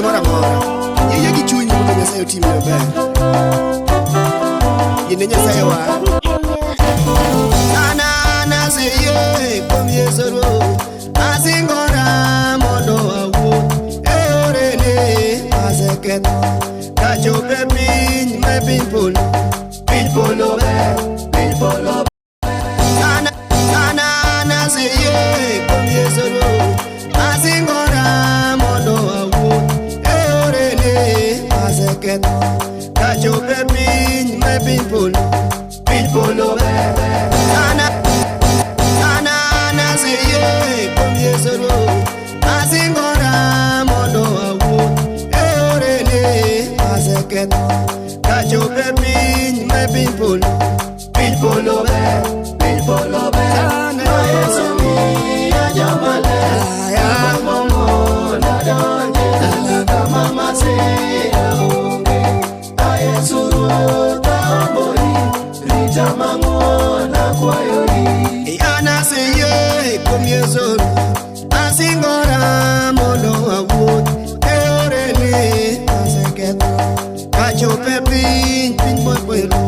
gimoro amora. Yie gi chunyi mondo Nyasaye otimni maber. Yie Nyasaye wa. Sana naseyie kuom Yesu Ruoth. Asingora mondo awuoth e yorene aseketho. Kachopo e piny me piny polo, piny polo ber, piny polo ber. Sana, sana naseyie kuom Yesu Ruoth. Asingora mondo awuoth e yorene aseketho. Kachopo e piny me piny polo ber. Sana, sana naseyie kuom Yesu Ruoth. Asingora mondo awuoth e yorene aseketho. Kachopo e piny me piny polo ber, piny polo ber. Sana Yesu miya jamaler, agombo mondo adonji dala kama masira onge. A Yesu Ruoth ahomboni, rita mang'won akwayoni. An aseyie kuom Yesu Ruoth. Asingora mondo awuoth e yorene aseketho. Kachopo e piny, piny mopolo,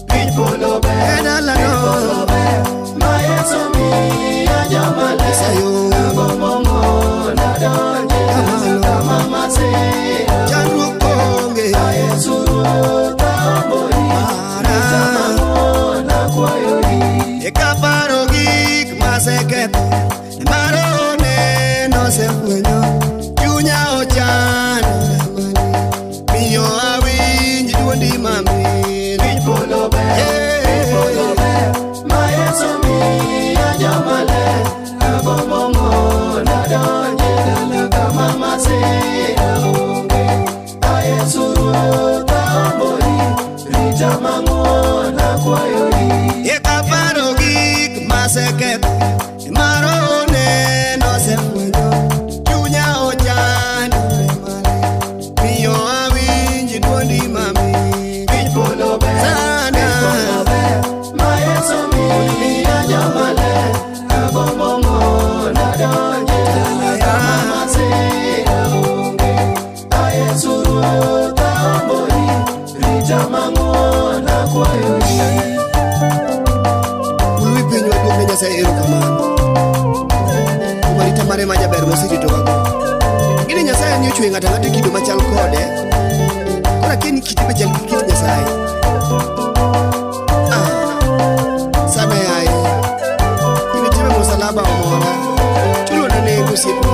Piny polo ber, e dalano. Piny polo ber. Ma Yesu miya jamaler, Nyasaye. Agombo mondo adonji dala kama masira Chandruok onge. A Yesu Ruoth ahomboni, rita mang'won akwayoni. E kaparo gik maseketho, marone nosefwenyo, chunya ochando miyo awinj duondi mamit. Piny polo ber, piny polo ber. Ma Yesu miya jamaler, agombo mondo adonji dala kama masira onge. A Yesu Ruoth ahomboni, rita mang'won akwayoni. E kaparo gik maseketho, marone nosefwenyo, chunya ochando miyo awinj duondi mamit. Piny polo ber, Sana. Piny polo ber. Ma Yesu miya jamaler, agombo mondo adonji dala kama masira onge. A Yesu Ruoth ahomboni, rita mang'won akwayoni. Uluwi piny waduok ne Nyasaye erokamano kuom arita mare ma jaber moseritowago. Gini Nyasaye ni ochweyo ng'ato ang'ato e kido machal kode. Koro akia ni kite be chal gi kit Nyasaye. Ah, sana yaye. Gini time musalaba omora. Chulo na nengo osiepna.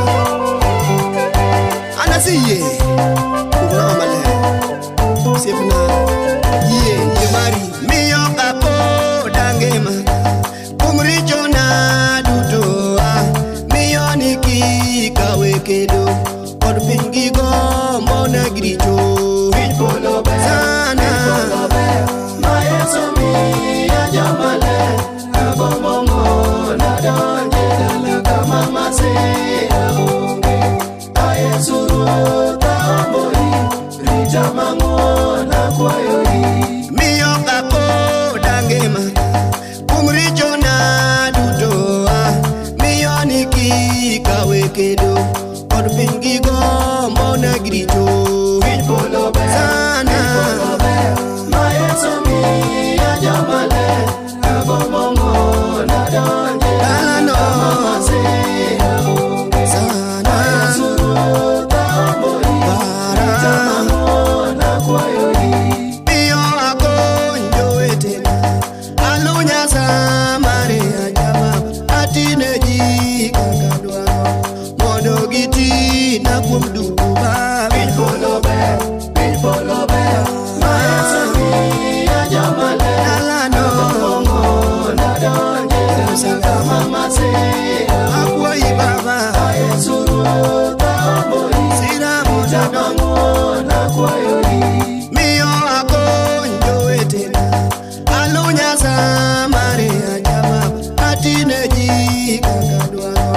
An aseyie kuom Roho Maler. Osiepna, yie, yie mari miyo kapod angima. Kuom richona duto ah, miyo ni kik awe kedo kod piny gi gombo ne gi richo. Piny polo ber, Sana. Piny polo ber. Ma Yesu miya jamaler, agombo mondo adonji dala kama masira onge. A Yesu Ruoth ahomboni, rita mang'won akwayoni. Miyo kapod angima kuom richona duto ah, miyo ni kik awe kedo kod piny gi gombo ne gi richo. Piny polo ber, Sana. Piny polo ber. Ma Yesu miya jamaler, agombo mondo adonji dala Dalano. Kama masira onge. Sana. A Yesu Ruoth ahomboni, rita mang'won akwayoni. Miyo akony jowetena alu Nyasaye jababa atine ji kaka dwaro mondo gitina kuom duto baba. Piny polo ber, piny polo ber. Ma Yesu miya jamaler, Dalano. Agombo mondo adonji dala kama masira Akwayi baba. A Yesu Ruoth ahomboni, Sira mondo rita mang'won akwayoni. Miyo akony jowetena alu Nyasaye jababa atine ji kaka dwaro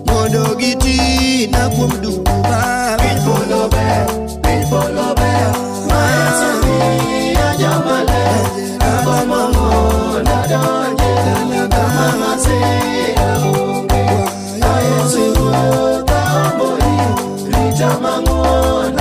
mondo gitina kuom duto baba. Piny polo ber, piny polo ber. Ma Yesu miya jamaler, agombo mondo adonji dala kama masira onge. A Yesu Ruoth ahomboni, rita mang'won.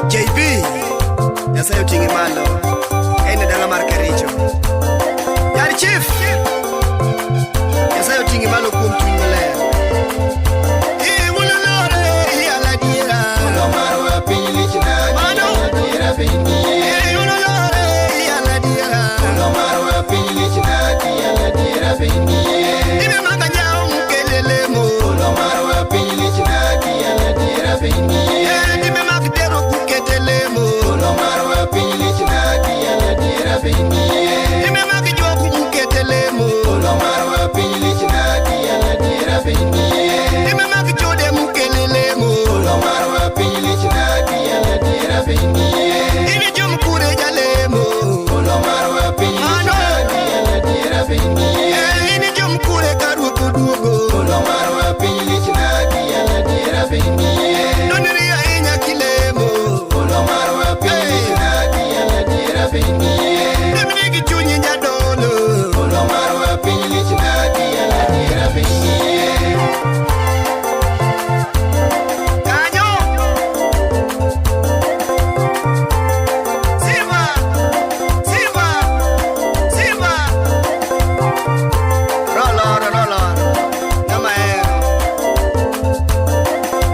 JB Nyasaye oting'i malo en e dala mar Kericho. Yar chief Nyasaye oting'i malo kuom chuny maler. Iwulolore iyala diera Olo marwa piny lich nadi adiera piny Iwulolore iyala diera Olo marwa piny lich nadi adiera piny Ibe manga nyao mkelele mo Olo marwa piny lich nadi adiera piny Ibe makdero kuketelemo Olo marwa piny lich nadi adiera piny Ibe makjoku kuketelemo Simba! Simba! Simba! Roloro, roloro. Ng'ama hero.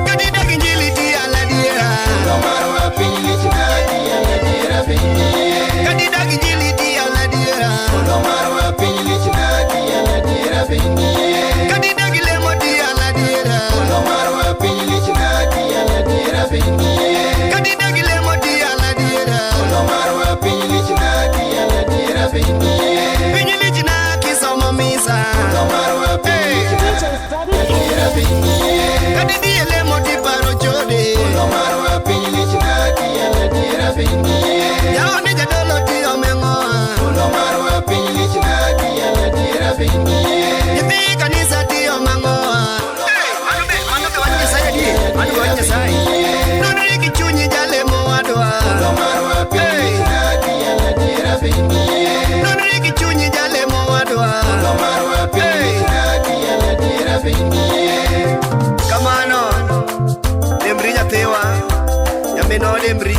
Kata idag injili tiyalo adiera. Polo marwa piny lich nadi, yalo adiera be ing'iye. Kata idag injili tiyalo adiera. Polo marwa piny lich nadi, yalo adiera be ing'iye. Kata idag lemo tiyalo adiera. Polo marwa piny lich nadi, yalo adiera be ing'iye. Kata idag lemo tiyalo adiera. Polo marwa piny lich nadi, yalo adiera be ing'iye. Piny lich na kisomo misa. Polo marwa piny lich nadi, adiera be ing'iye. Kata idhi e lemo tiparo chode. Polo marwa piny lich nadi, yalo adiera be ing'iye. Jaode jadolo tiome ng'oa. Polo marwa piny lich nadi, yalo adiera be ing'iye. Nyithi kanisa tioma ng'oa. Hey, mano be wach Nyasaye adier. Mano be wach Nyasaye. Nonri gi chunyi jalemo wadwa. Polo marwa piny lich nadi, yalo adiera be ing'iye. Nonri gi chunyi jalemo wadwa. Polo marwa piny lich nadi, yalo adiera be ing'iye. Kamano, dembri nyathiwa, nyaminwa dembri,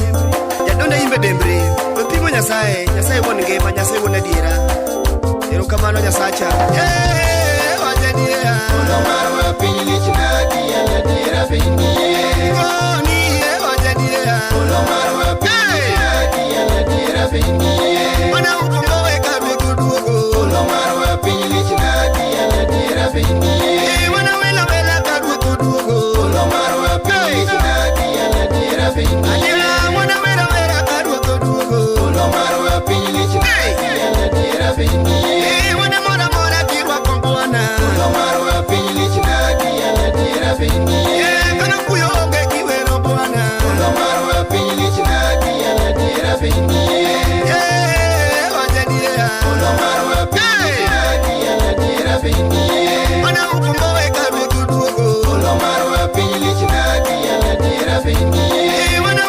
jadonda imbe dembri. We pimo Nyasaye, Nyasaye wuon ngima, Nyasaye wuon adiera. Erokamano Nyasacha. Eh, wach adiera. Polo marwa piny lich nadi, yalo adiera be ing'iye. Koni, eh, wach adiera. Polo marwa piny lich nadi, yalo adiera be ing'iye. Mana ukombowe ka ruoth oduogo. Polo marwa piny lich nadi, yalo adiera be ing'iye. Eh, wana wela wela ka ruoth oduogo. Polo marwa piny lich nadi, yalo adiera be ing'iye. Adiera, wana wera wera ka ruoth oduogo. Polo marwa piny lich nadi, yalo adiera be ing'iye. Eh, wana mora mora kirwako Bwana. Polo marwa piny lich nadi, yalo adiera be ing'iye. Eh, kano kuyo onge kiwero Bwana. Polo marwa piny lich nadi, yalo adiera be ing'iye. Eh, wach adiera. Polo marwa piny lich nadi, yalo adiera be ing'iye. Mana ukombowe ka ruoth oduogo. Polo marwa piny lich nadi, yalo adiera be ing'iye. Eh, wana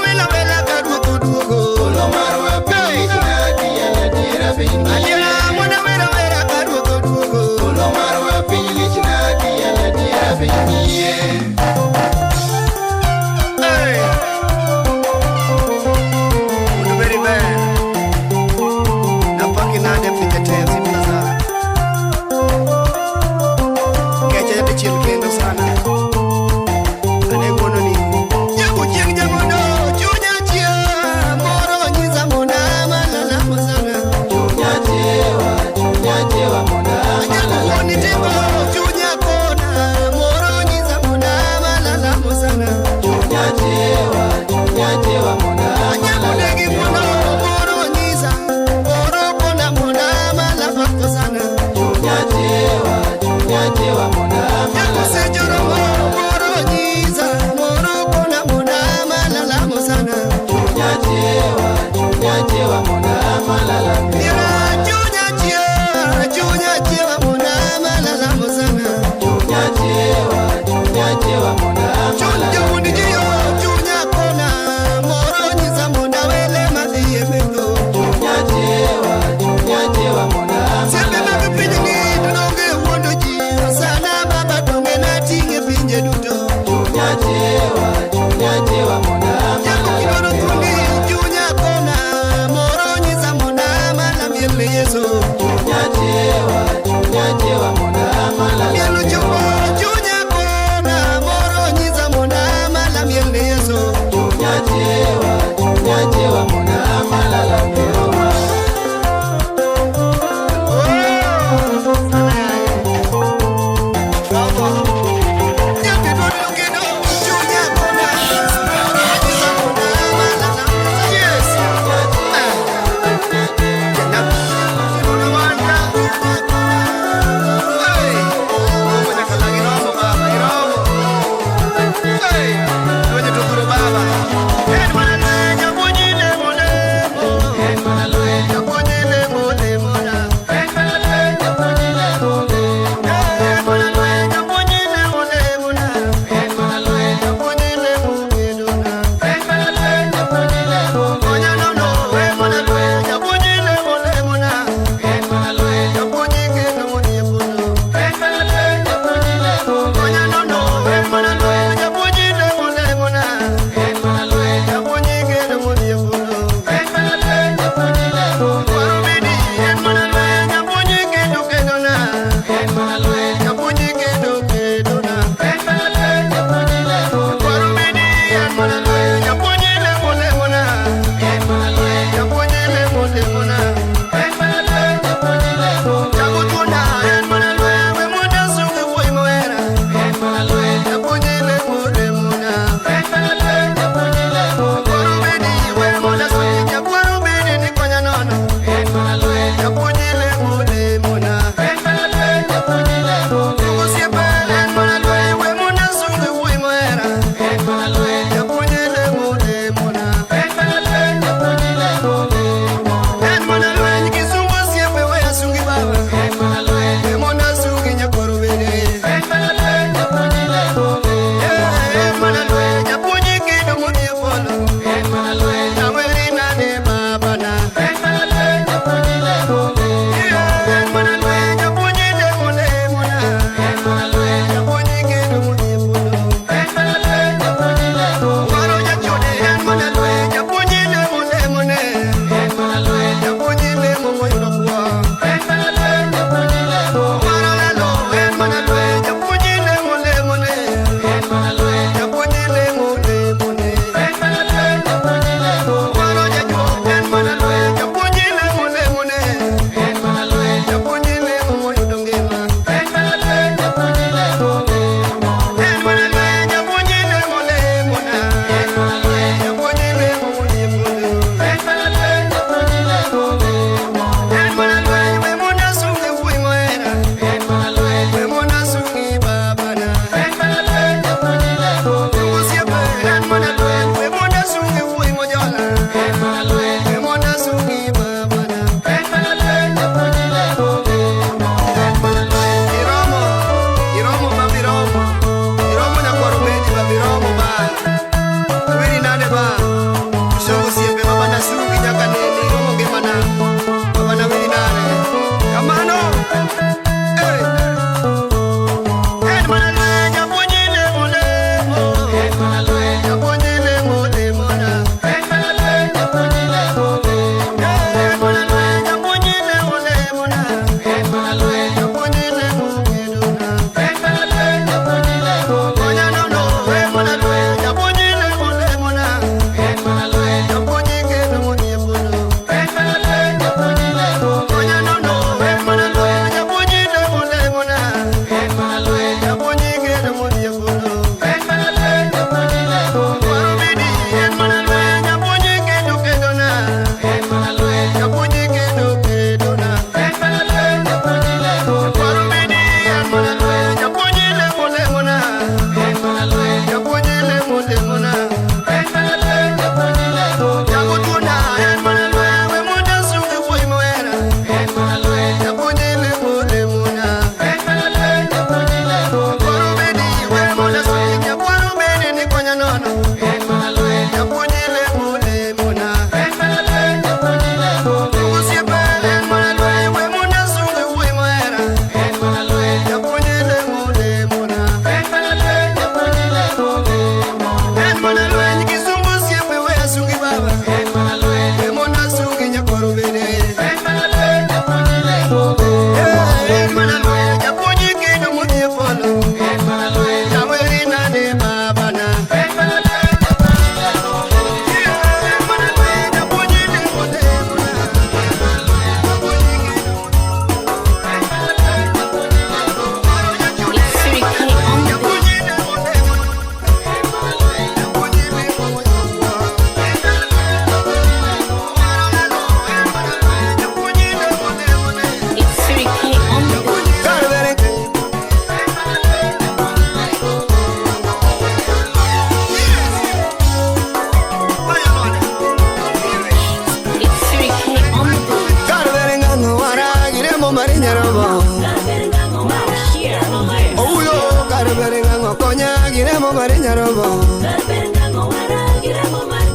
giremo mar nyarombo.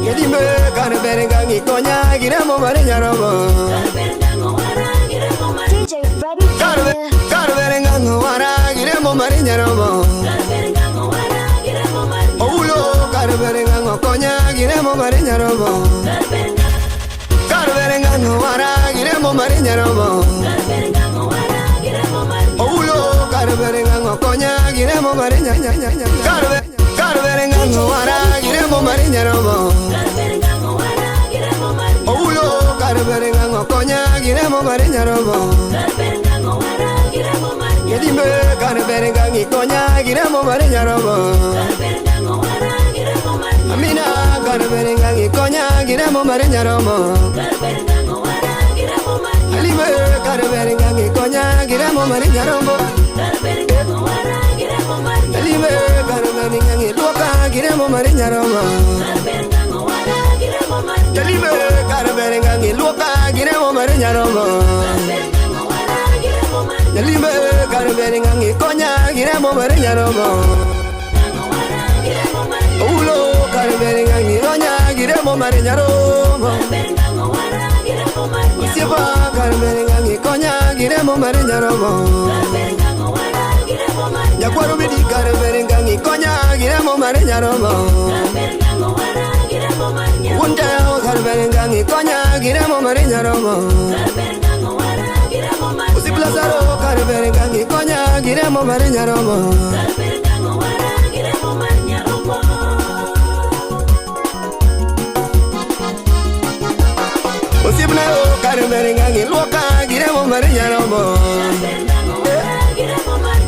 Nyadimbe kar ber ngang' ikonya giremo mar nyarombo. DJ Freddy Kar Jr. kar ber ngang' wara giremo mar nyarombo. Oulo kar ber ngang' konya giremo mar nyarombo. Kar ber ngang' wara giremo mar nyarombo. Oulo kar ber ngang' konya giremo mar nya nya nya nya. Kar ber ngang' wara giremo mar nyarombo. Oulo kar ber ngang' konya giremo mar nyarombo. Nyadimbe kar ber ngang' ikonya giremo mar nyarombo. Amina kar ber ngang' ikonya giremo mar nyarombo. Alime kar ber ngang' ikonya giremo mar nyarombo. Alime kar ber ngang' iluoka giremo mar nyarombo. Alime kar ber ngang' iluoka giremo mar nyarombo. Alime kar ber ngang' ikonya giremo mar nyarombo. Oulo kar ber ngang' ikonya giremo mar nyarombo. Osiepa kar ber ngang' ikonya giremo mar nyarombo. Nyakwaro bedi kar ber ngang' ikonya giremo mar nyarombo. Wuon teo kar ber ngang' ikonya giremo mar nyarombo. Osip Lazaro kar ber ngang' ikonya giremo mar nyarombo. Osiepna o kar ber ngang' iluoka giremo mar nyarombo.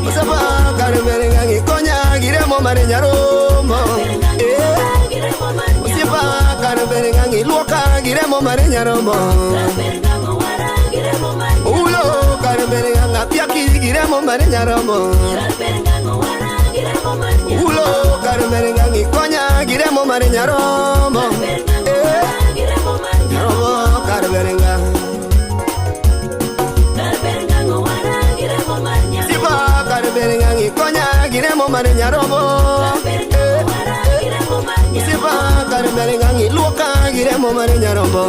Osiepa kar ber ngang' ikonya giremo mar nyarombo. Osiepa kar ber ngang' iluoka giremo mar nyarombo. Ulo kar ber ngang' apiaki giremo mar nyarombo. Ulo kar ber ngang' ikonya giremo mar nyarombo. Nyarombo kar ber ngang'. Osiepa kar ber ngang' ikonya giremo mar nyarombo. Osiepa kar ber ngang' iluoka giremo mar nyarombo.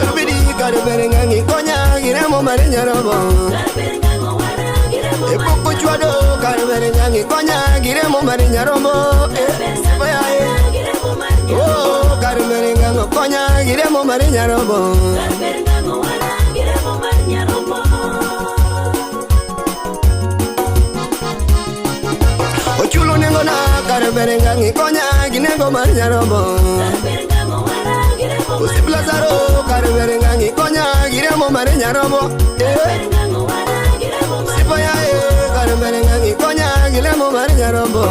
Rubidi kar ber ngang' ikonya giremo mar nyarombo. Epoko chwado kar ber ngang' ikonya giremo mar nyarombo. Oh kar ber ngang' okonya giremo mar nyarombo. Ochulo nengo na kar ber ngang' ikonya gi nengo mar nyarombo. Osip Lazaro kar ber ngang' ikonya giremo mar nyarombo. Osiepa yaye kar ber ngang' ikonya gi lemo mar nyarombo.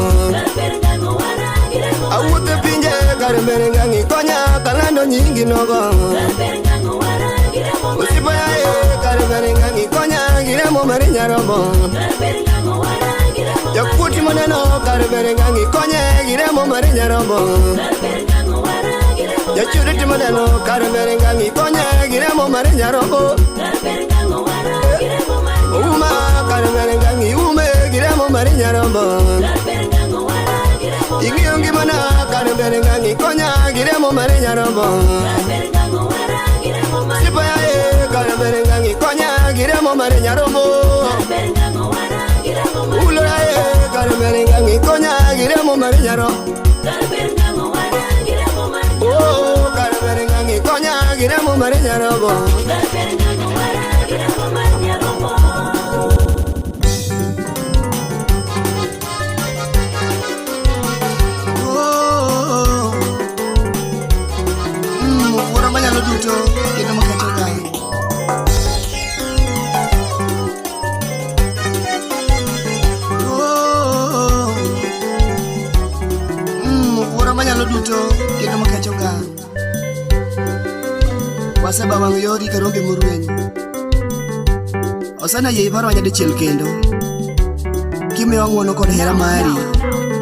Awuotho e pinje kar ber ngang' ikonya kalando nyingi nogo. Osiepa yaye kar ber ngang' ikonya gi lemo mar nyarombo. Jakuo timo neno kar ber ngang' ikonye gi remo mar nyarombo. Jachudo timo neno kar ber ngang' ikonye gi remo mar nyarombo. Uma kar ber ngang' iume gi remo mar nyarombo. Ing'iyo ngimana kar ber ngang' ikonya gi remo mar nyarombo. Osiepa yaye kar ber ngang' ikonya gi remo mar nyarombo. Ulo yaye kar ber ngang' ikonya gi remo mar nyarombo. Oh kar ber ngang' ikonya gi remo mar nyarombo. Oh, Wuoro manyalo duto kendo makecho dhano. Oh, Wuoro manyalo duto kendo makecho ga. Waseba wang' yori ka rombe morweny. Osana yie iparwa nyadichiel kendo. Kimiyowa ng'uono kod hera mari.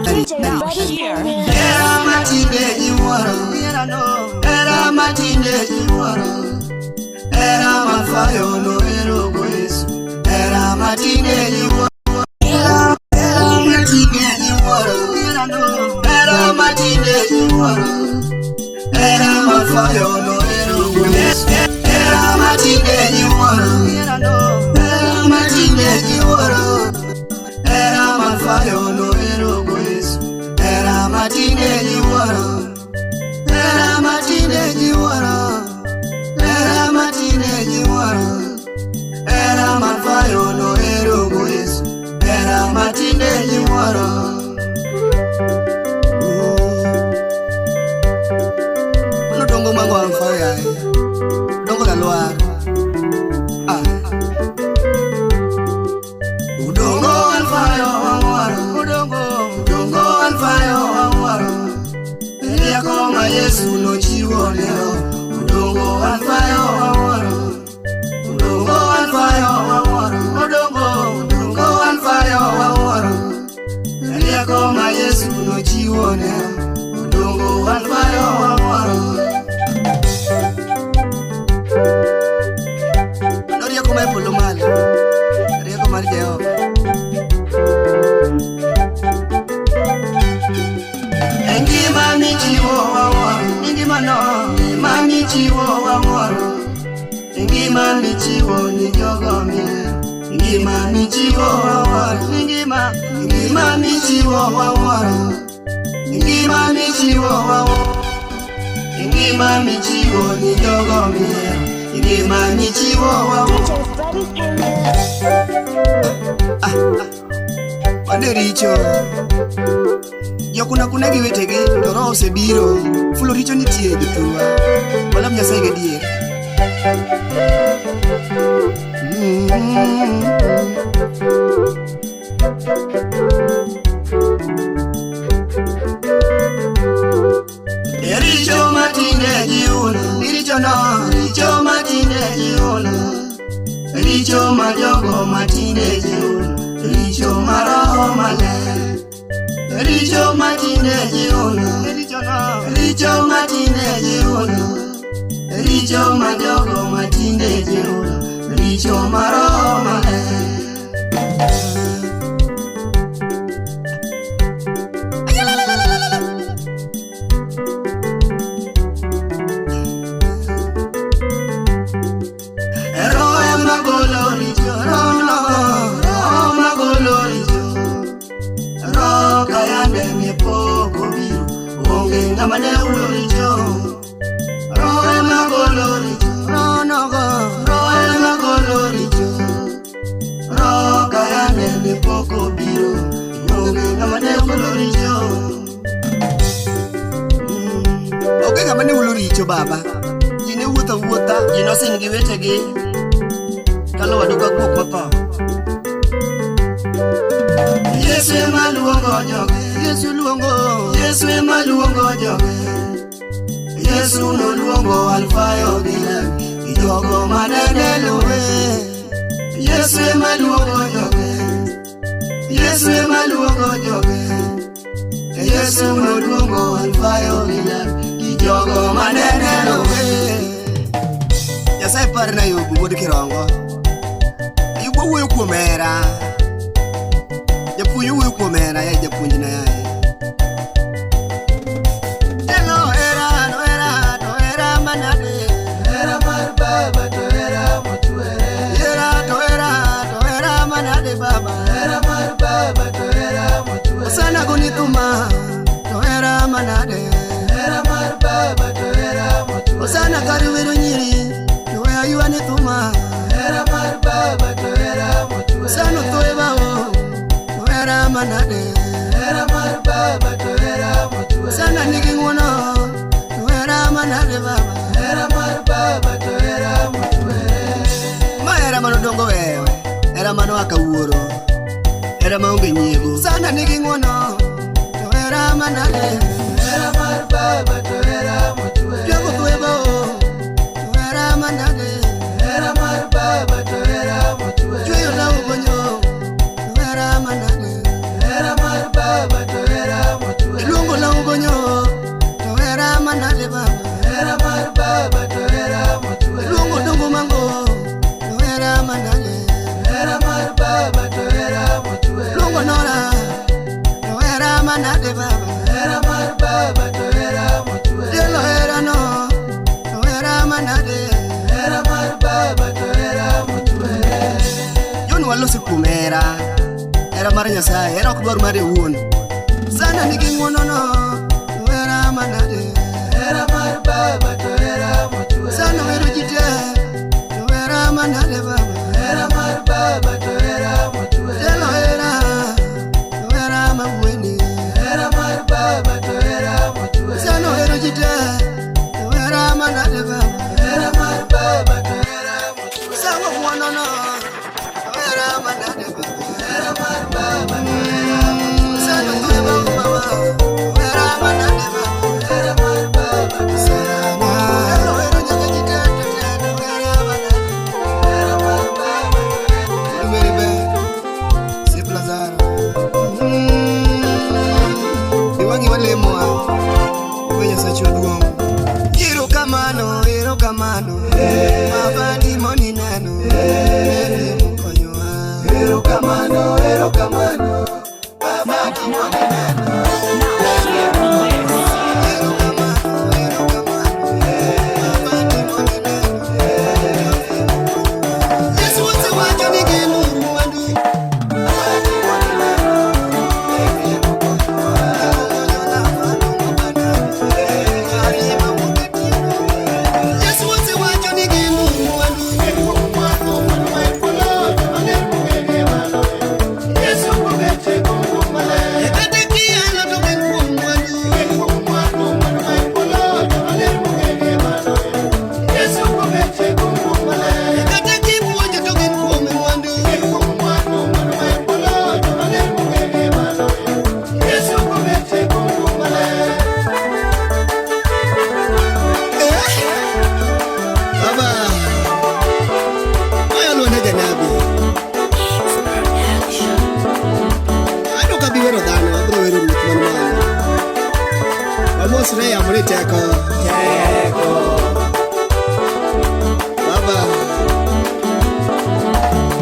DJ Freddy Jr. Hera matinde iwuoro. Hera matinde iwuoro. Hera mafayo nohero go Yesu. Hera matinde iwuoro. Hera jiwuoro. Hera malfayo nohero go Yesu. Hera matinde jiwuoro. Hera matinde jiwuoro. Hera malfayo nohero go Yesu. Hera matinde jiwuoro. Hera matinde jiwuoro. Hera matinde jiwuoro. Hera malfayo nohero go Yesu. Hera matinde jiwuoro. Mano dongo mango alfayo yae. Dongo la lwar. Ah. Udongo alfayo wawuoro. Udongo. Udongo alfayo wawuoro. Rieko ma Yesu nochiwo ne roho. Udongo alfayo wawuoro. Udongo alfayo wawuoro. Udongo. Udongo alfayo wawuoro. Rieko ma Yesu nochiwo ne roho. Udongo alfayo wawuoro. Mano rieko ma e polo malo. Rieko mar Jehova. E ngima michiwo wawuoro. Ngima no, ngima michiwo wawuoro. Ngima michiwo ni jogo mihero. Ngima michiwo wawuoro. Ngima, ngima michiwo wawuoro. Ngima michiwo wawuoro. Ngima michiwo ni jogo mihero. Ngima michiwo wawuoro. DJ Freddy Kane. Wade richo. Jokuna kuna gi wetegi to roho osebiro. Fulo richo nitie jothurwa. Walam Nyasaye gadier. E richo matinde ji hulo, richo no, richo matinde ji hulo. Richo ma jogo matinde ji hulo, richo ma roho maler. Richo matinde ji hulo, richo no, richo matinde ji hulo. Richo ma jogo matinde ji hulo, richo ma roho maler. Roho ema golo richo, roho no, roho ma golo richo. Roho kayande ne pok obiro, onge ng'ama ne hulo richo. Roho ema golo richo, roho nogo, roho ema golo richo. Roho kayande ne pok obiro, onge ng'ama ne hulo richo. Onge ng'ama ne hulo richo baba. Ji ne wuotho awuotha, ji nosin gi wetegi. Kalo wadu ka guok motho. Yesu ema luongo joge, Yesu luongo, Yesu ema luongo joge. Yesu noluongo Alfayo gi Lewi, gi jogo manene luwe. Yesu ema luongo joge, Yesu ema luongo joge. Yesu noluongo Alfayo gi Lewi, gi jogo manene luwe. Nyasaye parna Ayubu wuod Kirongo. Ayubu wuoyo kuom hera. Japuonj wuoyo kuom hera, yaye japuonjna yaye. Telo hera, no hera, to hera manade. Hera mar baba to hera mochwere. Hera to hera, to hera manade baba. Hera mar baba to hera mochwere. Osana goni thuma, to hera manade. Hera mar baba to hera mochwere. Osana kar wero nyiri, to we aywane thuma. Hera mar baba to hera mochwere. Osana otho e bao, to hera manade. Hera mar baba to hera mochwere. Osana nigi ng'wono, to hera manade baba. Hera mar baba to hera mochwere. Ma hera manodongo wewe, hera mano akawuoro, hera maonge nyiego. Sana nigi ng'wono, to hera manade. Hera mar baba to hera mochwere. Jogo thwe bao, to hera manade. Hera mar baba to hera mochwere. Chweyo law bonyo, to hera manade. Hera mar baba to hera mochwere. Iluongo law bonyo, to hera manade baba. Hera mar baba to hera mochwere. Iluongo dongo mango, to hera manade. Hera mar baba to hera mochwere. Iluongo nora, to hera manade baba. Hera mar baba. Waloso kuom hera. Hera mar Nyasaye, hera ok dwar mare owuon. Sana nigi ng'wonono, to hera manade. Hera mar baba to hera mochwere. Sana ohero ji te, to hera manade baba. Hera mar baba to hera mochwere. Telo hera, to hera mawuoyni. Hera mar baba to hera mochwere. Sana ohero ji te, to hera manade baba. Hera mar baba to hera mochwere. Sango ng'wonono, to hera manade baba. Hera mar baba to hera mochwere. Sana ohero baba, to hera manade baba. Hera mar baba to hera Telo ohero nyaka ji te, te, te, to hera manade. Hera mar baba to hera Very bad. Sip Lazaro. Iwangi walemoa. Iwe Nyasaye oduong'. Erokamano, erokamano. Baba timoni neno. Ere mokonyowa. Erokamano, erokamano. Baba timoni neno. Now hear this. Erokamano, erokamano. Baba timoni neno. Yesu osewacho ni gin mwandu. Baba timoni neno. Ere mokonyowa. Yesu osewacho ni gin mwandu. Mwandu, mwandu mar polo, joma ler mong'e malo. Yesu mobeche kuom maler. Kata kielo to gin kuom mwandu. Mwandu, mwandu mar polo, joma ler mong'e malo. Yesu mobeche kuom maler. Kata kipuonjo to gin kuom mwandu. Mwandu, mwandu mar polo, joma ler mong'e malo. Yesu mobeche kuom maler. Eh? Baba. Maya Lwanda Janabi. An ok abi wero dhano, abiro wero ruoth man malo. Wamosre yamo ni teko. Teko. Baba.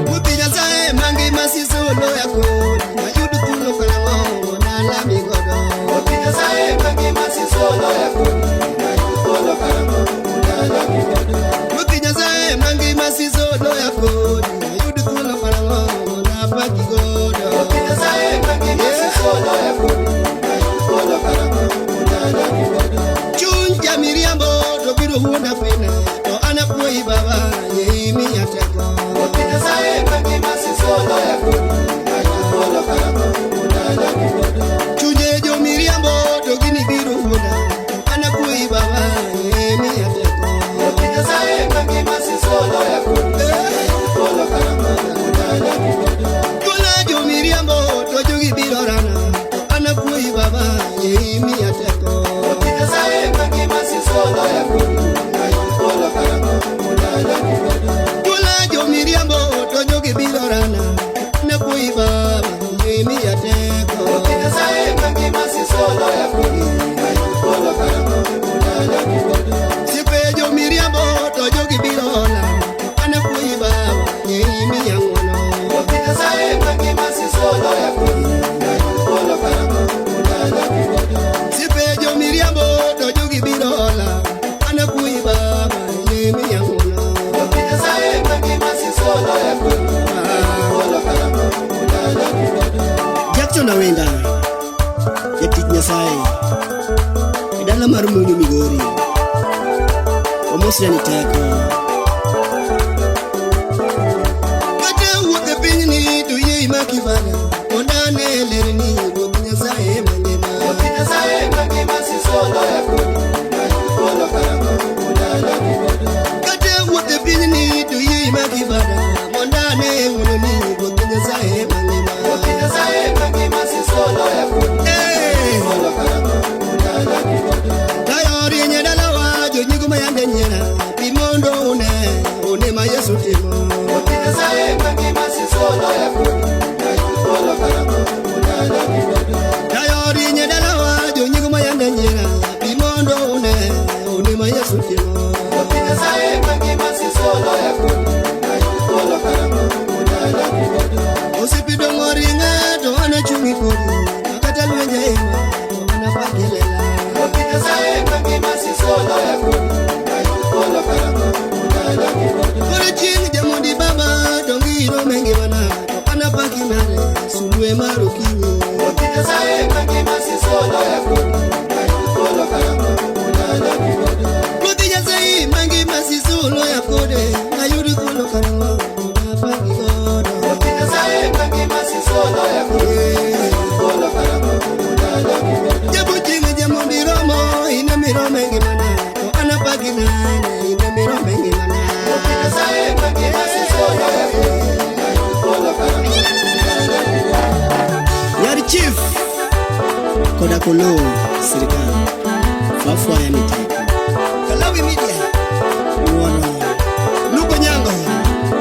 Ruoth Nyasaye mangima sisolo ya kodi. Ayud thuolo karang'o nalami godo. Ruoth Nyasaye mangima sisolo ya kodi. Ayud thuolo karang'o nalami godo. Ruoth Nyasaye mangima sisolo ya kodi. Ayud thuolo karang'o napaki godo. Ruoth Nyasaye mangima sisolo ya kodi. Ayud thuolo karang'o nalami godo. Chuny jamiriambo to biro wuonda pile to an akwayi baba yie imiya teko. Ruoth Nyasaye mangima sisolo ya kodi. Ayud thuolo karang'o nalami godo. Chunye jomiriambo to gini biro wuonda to an akwayi baba yie imiya teko. Ruoth Nyasaye mangima sisolo ya kodi. Ayud thuolo karang'o nalami godo. Chuola jomiriambo to jogi biro rana to an akwayi baba yie imiya teko. Ruoth Nyasaye mangima sisolo ya kodi. Ayud thuolo karang'o nalami godo. Chuola jomiriambo to jogi biro rana to an akwayi baba yie imiya teko. Ruoth Nyasaye mangima sisolo ya kodi. Ayud thuolo karang'o nalami godo. Siepe jomiriambo to jogi biro hola to an akwayi baba yie imiya ng'wono. Ruoth Nyasaye mangima sisolo ya kodi. Ayud thuolo karang'o nalami godo. Siepe jomiriambo to jogi biro hola an akwayi baba yie imiya ng'wono. Ruoth Nyasaye mangima sisolo ya kodi. Ayud thuolo karang'o nalami godo. Jackson Awinda, jatich Nyasaye, e dala mar Munyu Migori, wamosre ni teko. Kata wuoth e pinyni to yie imaki bada, mondo ane lerni Ruoth Nyasaye mangima. Ruoth Nyasaye mangima sisolo ya kodi. Ayud thuolo karang'o nalami godo. Kata wuoth e pinyni to yie imaki bada, mondo ane ng'wononi Ruoth Nyasaye mangima. Ruoth Nyasaye mangima sisolo ya kodi. Eh. Thuolo karang'o nalami godo. Tayo rieny e dalawa jonyigo mayande nyiera bi mondo une mar okinyi. Ruoth Nyasaye mangima sisoloya kodi, ayud thuolo karang'o mondo gibedo. Ruoth Nyasaye mangima sisoloya kode, ayud thuolo karang'o mondo apaki godo. Ruoth Nyasaye mangima sisoloya kodi, ayud thuolo karang'o mondo gibedo. Jabuching' jamondi romo, in emiromo e ngimana, to an apaki nade, in emiromo e ngimana. Ruoth Nyasaye mangima sisoloya kodi, ayud thuolo karang'o mondo gibedo. Nyar chief koda kolo sirikal fwafwaya ni teko. Kalawi Media wuono Luko Nyango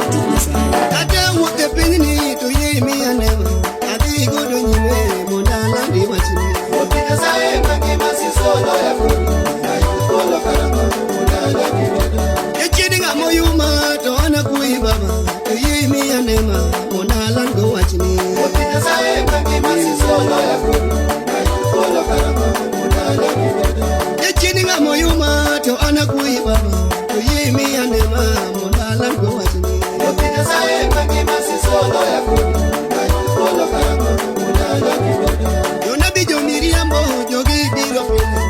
tich Nyasaye. Kata wuoth e pinyni to yie imiya neema, adhi godo nyime mondo alandi wachni. Ruoth Nyasaye mangima sisoloya kodi, ayud thuolo karang'o mondo gibedo. Jachien ng'ama oyuma to an akwayi baba, to yie imiya neema mondo alandgo wachni. Ruoth Nyasaye mangima sisoloya kodi, ayud thuolo karang'o mondo gibedo. Jachien ng'ama oyuma to an akwayi baba, to yie imiya neema mondo alandgo wachni. Ruoth Nyasaye mangima sisoloya kodi, ayud thuolo karang'o mondo gibedo. Jonabi jomiriambo jogi biro pile,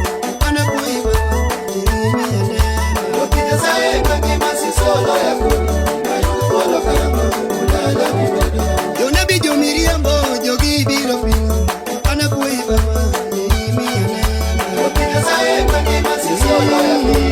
an akwayi baba, yie imiya neema. Ruoth Nyasaye mangima sisoloya kodi, ayud thuolo karang'o mondo gibedo. Jonabi jomiriambo jogi biro pile, an akwayi baba, yie imiya neema. Ruoth Nyasaye mangima sisoloya kodi,